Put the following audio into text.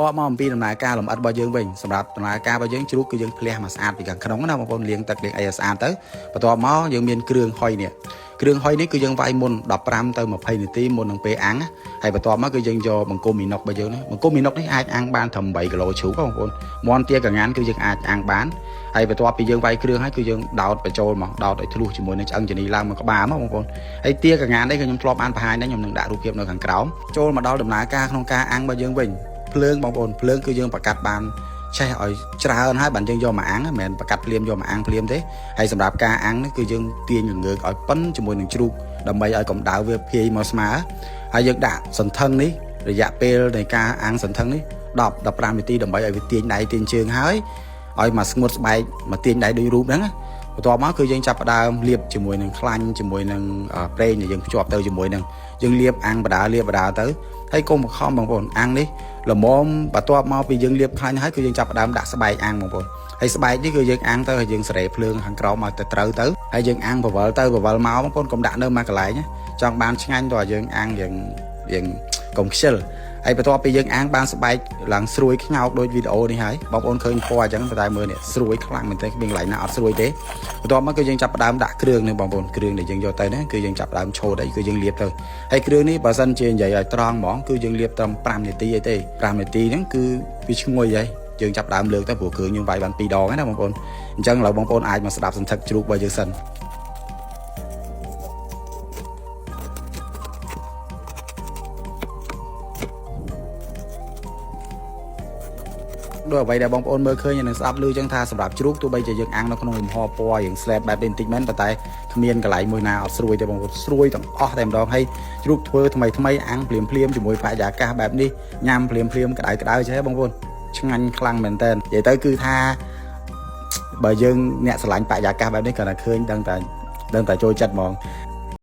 បកមកអំពីដំណើរការលម្អិតរបស់យើងវិញសម្រាប់ដំណើរការរបស់យើងជ្រូកគឺយើងភ្លះមកស្អាតពីខាងក្នុងណាបងប្អូនលាងទឹកលាងអីឲ្យស្អាតទៅបន្ទាប់មកយើងមានគ្រឿងហុយនេះគ្រឿងហុយនេះគឺយើងវាយមុន15ទៅ20នាទីមុននឹងពេលអាំងហើយបន្ទាប់មកគឺយើងយកបង្គំមីណុករបស់យើងនេះបង្គំមីណុកនេះអាចអាំងបានត្រឹម8គីឡូជ្រូកបងប្អូនមាន់ទាកងានគឺយើងអាចអាំងបានហើយបន្ទាប់ពីយើងវាយគ្រឿងហើយគឺយើងដោតបញ្ចូលមកដោតឲ្យធ្លុះជាមួយនឹងឆ្អឹងជំនីឡើងមកក្បាលមកបងប្អូនហើយទាកងាននេះគឺខ្ញុំធ្លាប់បានបង្ហាញដែរខ្ញុំនឹងដាក់រូបភាពនៅខាងក្រោមចូលមកដល់ដំណើរការក្នុងការអាំងរបស់យើងវិញភ្លើងបងប្អូនភ្លើងគឺយើងប្រកាសបានឆេះឲ្យច្រើនហើយបានយើងយកមកអាំងមិនមែនប្រកាសភ្លាមយកមកអាំងភ្លាមទេហើយសម្រាប់ការអាំងនេះគឺយើងទាញល្ងើកឲ្យប៉ិនជាមួយនឹងជ្រូកដើម្បីឲ្យកម្ដៅវាភាយមកស្មើហើយយើងដាក់សន្ធឹងនេះរយៈពេលនៃការអាំងសន្ធឹងនេះ10 15នាទីដើម្បីឲ្យវាទាញដៃទាញជើងហើយឲ្យមកស្ងួតស្បែកមកទាញដៃដូចរូបហ្នឹងណាបន្ទាប់មកគឺយើងចាប់ផ្ដើមលាបជាមួយនឹងខ្លាញ់ជាមួយនឹងប្រេងដែលយើងភ្ជាប់ទៅជាមួយនឹងយើងលាបអាំងបដាលាបបដាទៅហើយកុំបង្ខំបងប្អូនអាំងនេះល្មមបន្ទាប់មកពីយើងលាបខ្លាញ់ហើយគឺយើងចាប់ផ្ដើមដាក់ស្បែកអាំងបងប្អូនហើយស្បែកនេះគឺយើងអាំងទៅហើយយើងសេរីភ្លើងខាងក្រោមឲ្យទៅត្រូវទៅហើយយើងអាំងបវលទៅបវលមកបងប្អូនកុំដាក់នៅមួយកន្លែងចង់បានឆ្ងាញ់តើយើងអាំងយើងយើងកុំខ្ជិលហើយបន្ទាប់ពីយើងអាំងបានស្បែកឡើងស្រួយខ្ញោកដូចវីដេអូនេះហើយបងប្អូនឃើញពណ៌អញ្ចឹងតែមើលនេះស្រួយខ្លាំងមែនទែនគ្មានកន្លែងណាអត់ស្រួយទេបន្ទាប់មកគឺយើងចាប់ផ្ដើមដាក់គ្រឿងនេះបងប្អូនគ្រឿងដែលយើងយកទៅនេះគឺយើងចាប់ផ្ដើមឆូតអីគឺយើងលាបទៅហើយគ្រឿងនេះបើសិនជានិយាយឲ្យត្រង់ហ្មងគឺយើងលាបត្រឹម5នាទីអីទេ5នាទីហ្នឹងគឺវាឈ្ងុយហើយយើងចាប់ដើមលើកទៅព្រោះគ្រឿងយើងវាយបាន2ដងណាបងប្អូនអញ្ចឹងឥឡូវបងប្អូនអាចមកស្ដាប់សន្ធឹកជ្រូករបស់យើងសិន ដោយអ្វីដែលបងប្អូនមើលឃើញនិងស្ដាប់ឮចឹងថាសម្រាប់ជ្រូកទោះបីជាយើងអាំងនៅក្នុងលំហពណ៌រៀង slab បែបនេះបន្តិចមែនប៉ុន្តែគ្មានកន្លែងមួយណាអត់ស្រួយទេបងប្អូនស្រួយទាំងអស់តែម្ដងហើយជ្រូកធ្វើថ្មីថ្មីអាំងភ្លាមភ្លាមជាមួយបរិយាកាសបែបនេះញ៉ាំភ្លាមភ្លាមក្តៅក្តៅចេះបងប្អូនឆ្ងាញ់ខ្លាំងមែនតើនិយាយទៅគឺថាបើយើងអ្នកស្រឡាញ់បរិយាកាសបែបនេះគ្រាន់តែឃើញដឹងតែដឹងតែចូលចិត្តហ្មង